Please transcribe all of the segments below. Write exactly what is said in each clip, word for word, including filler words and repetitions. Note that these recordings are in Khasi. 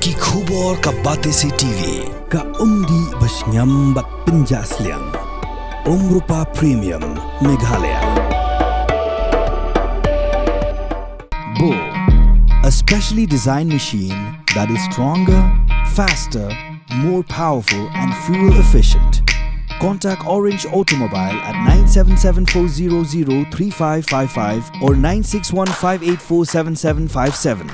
Ki khubor ka Batesi T V, ka umdih ba shngiam bad pynjah sliang. Umrupa Premium, Meghalaya. Bo, a specially designed machine that is stronger, faster, more powerful and fuel efficient. Contact Orange Automobile at nine seven seven four zero zero three five five five or nine six one five eight four seven seven five seven.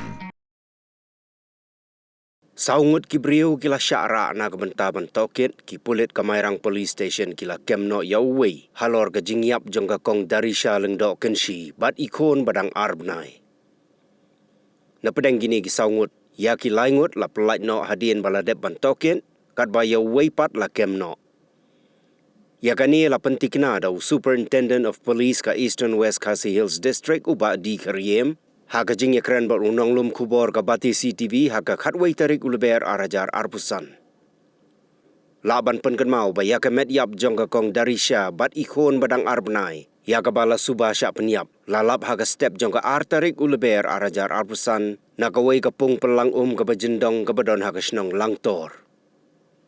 Saw ngut ki briew ki la shah rah na ka bynta ban tohkit, ki pulit ka Mairang Police Station ki la kem noh ïa uwei halor ka jingïap jong ka Kong Darisha Lyngdoh Kynshi bad i khun ba dang ar bnai. Na pdeng kine ki saw ngut, ïa ki lai ngut la pyllait noh hadien ba la dep ban tohkit, katba ïa uwei pat la kem noh. Ïa kane la pyntikna da u Superintendent of Police ka Eastern West Khasi Hills District, u Bah D Khariem, ha ka jingïakren bad u nonglum khubor ka Batesi T V ha ka khatwei tarik u Lber ar hajar arphew san. Lah ban pynkynmaw ba ïa ka met ïap jong ka Kong Darisha bad i khun ba dang ar bnai, ïa kaba la suba shah pynïap, la lap ha ka step jong ka ar tarik u Lber ar hajar arphew san, na kawei ka pung pynlang um kaba jyndong kaba don ha ka shnong Langtor.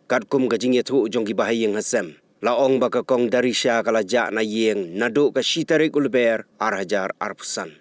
Katkum ka jingïathuh jong ki bahaïing hasem, la ong ba ka Kong Darisha ka la jah na ïing naduh ka shi tarik u Lber ar hajar arphew san.